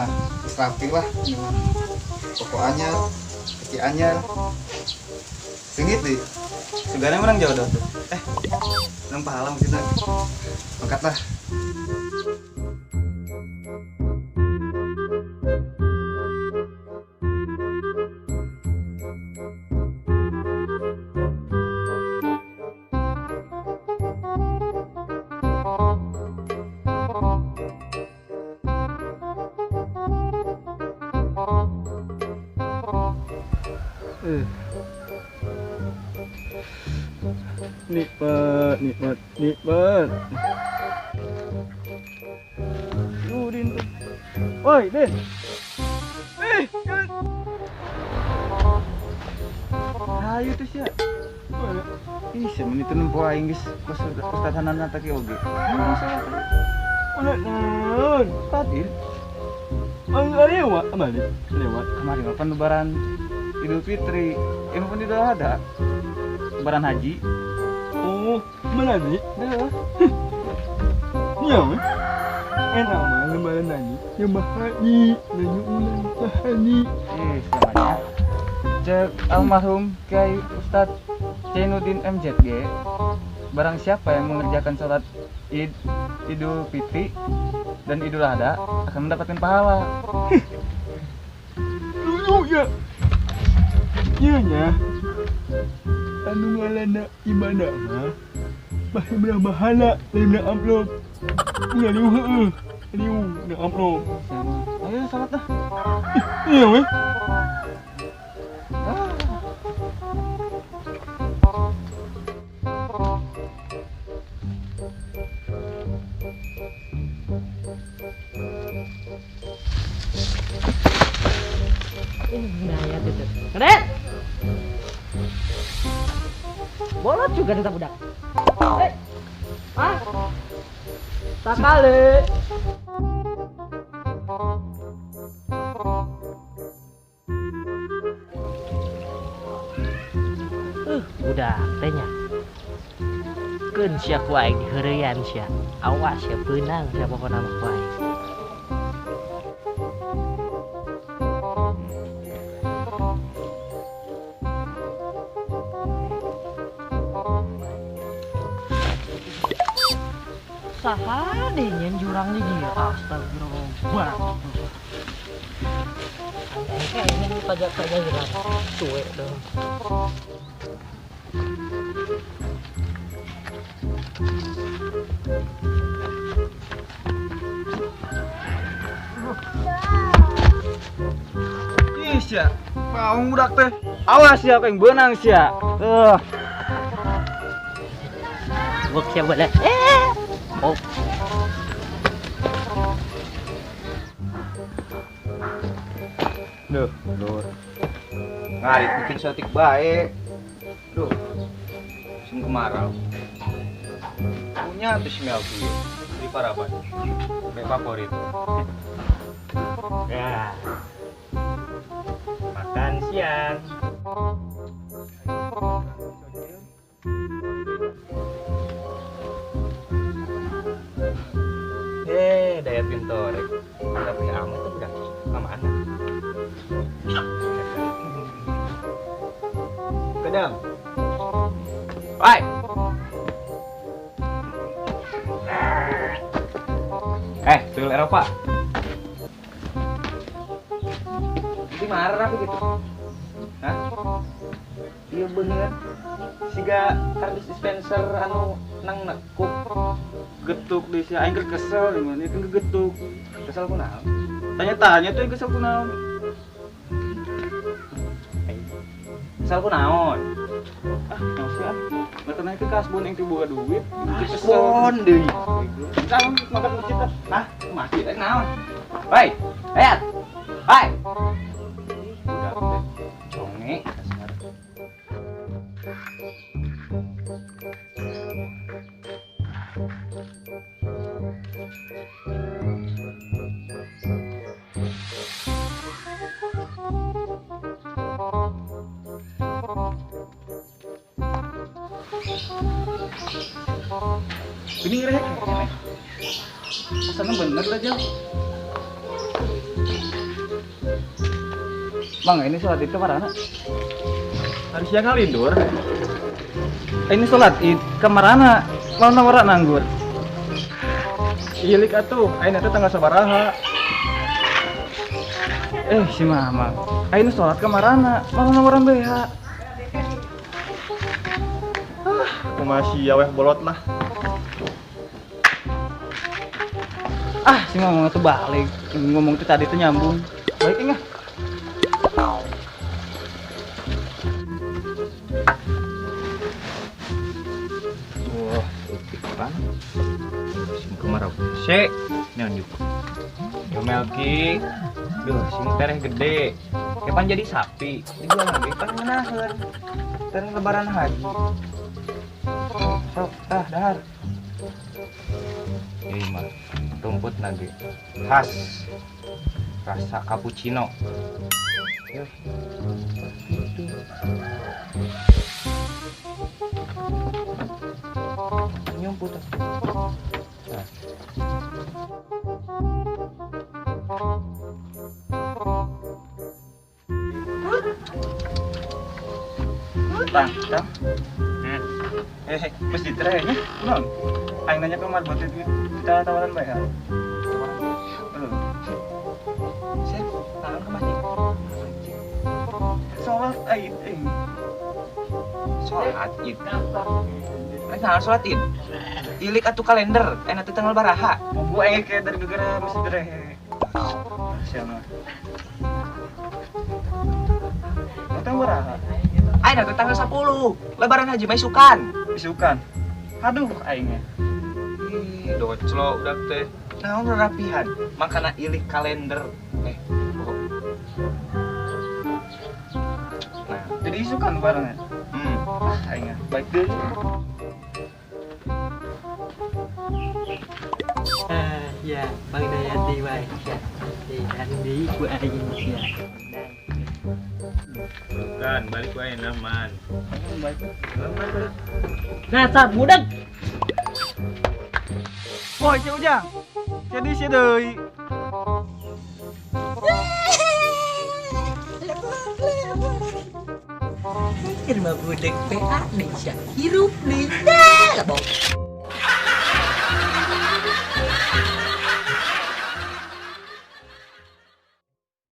Mah geus rapi lah ini mah. Koko anyar, kaki anyar. Seungit deui. Sugana menang jodoh tuh. Eh, menang pahala maksudnya. Angkat lah. Eh. Nikmat, nikmat, nikmat. Udin tuh. Woi, Din. Eh, kan. Hayu tuh sia. Ih, semenit itu nempo aing geus kos Ustaz Hanan teh oge. Mana naon? Tadi Anu lewat, balik lewat. Kemarin kapan lebaran Idul Fitri, ini pun Idul Adha. Lebaran haji. Oh, mana nih? Duh. Iya, weh. Enak mah lebaran haji. Yang haji, nanya ulang haji. Eh, selamanya. Cek almarhum Kiai Ustadz Zainuddin MZG, barang siapa yang mengerjakan sholat Id, Idul Fitri dan Idul Adha akan mendapatkan pahala. Lucu ya. Iya nya. Anu ngalana ibadah mah pasti menang pahala lain menang amplop. Enggak liu heueuh. Liu menang amplop. Ayo sholat dah. Iya weh. Ah. Nah ya tuh. Keren. Bolot juga tetap budak. Eh. Ah. Sakale. Budak teh nya. Keun sia ku aing diheureuyan sia. Awas sia peunang sia pokona mah ku aing. Saha deh nyen jurang di dia. Astagfirullah. Kayaknya ini pajak-pajak jurang. Suwe dong. Ih, sia. Paung budak teh. Awas sia yang beunang sia. Tuh. Bok sia boleh. Oh. Duh, lur. Ngarit bikin sotik baik. Duh. Musim kemarau. Punya tuh si Melki di Paraban. Baik favorit. Ya. Makan siang. Dayat pintorek. Tapi amat tuh udah sama anak. Kedang. Woi. Eh, tuyul Eropa. Nanti marah aku gitu. Hah? Iya bener. Siga kardus dispenser anu nang nekuk. Getuk di sia aing kesel gimana itu getuk. Kesel ku naon? Tanya-tanya tuh yang kesel ku naon. Kesel ku naon? Ah, naon sih ah. Mata naik ke kasbon yang tiba duit. Kasbon deui. Kan makan masjid ah. Hah? Masjid rek naon? Woi, Ayat. Woi. Udah teh conge kasar. Ini ngerek. Pesannya bener aja. Bang, ini sholat id kemana? Harusnya ngalindur. Ini sholat id kemana? Mau nawaran anggur. Ilik atuh, ayeuna teh tanggal sabaraha? Si mama. Ini sholat kemana? Mau nawaran BH. Kumaha sia weh bolot lah. Ah, si mama tuh balik. Ngomong tuh tadi tuh nyambung. Baik enggak? Wah, pan. Musim kemarau. Se, nyanjuk. Yo Melki. Duh, sing tereh gede. Kapan jadi sapi? Dijual lagi pan ngeunaheun. Tereh lebaran haji. Sok, tah dahar. Ieu mah rumput nage. Khas rasa cappuccino. Yo. Gitu. Nyumput. Nah. Tang, tang. Masjid terehnya, non. Aing nanya ke marbot itu kita tawaran bae. Sep, tawaran ke masjid. Sholat Id, Sholat Id. Nah, sholat Id. Ilik atuh kalender, enak teh tanggal baraha. Gua aing kayak dari gegara masjid tereh. Siapa? Tanggal baraha. Aing teh tanggal 10. Lebaran haji mah isukan. Isukan. Aduh aingnya. Ih, doclo udah teh. Naon rapihan? Makana ilik kalender. Oh. Nah, jadi isukan barengnya. Ah, aingnya. Baik deh. Ya, Bang Dayati bae. Ya. Andi ku aing sia. Kan balik wae naman. Baik. Nah, sat budak. Woi, si Ujang. Jadi si deui. Keur mah budak PA deui sia. Hirup deui. Labong.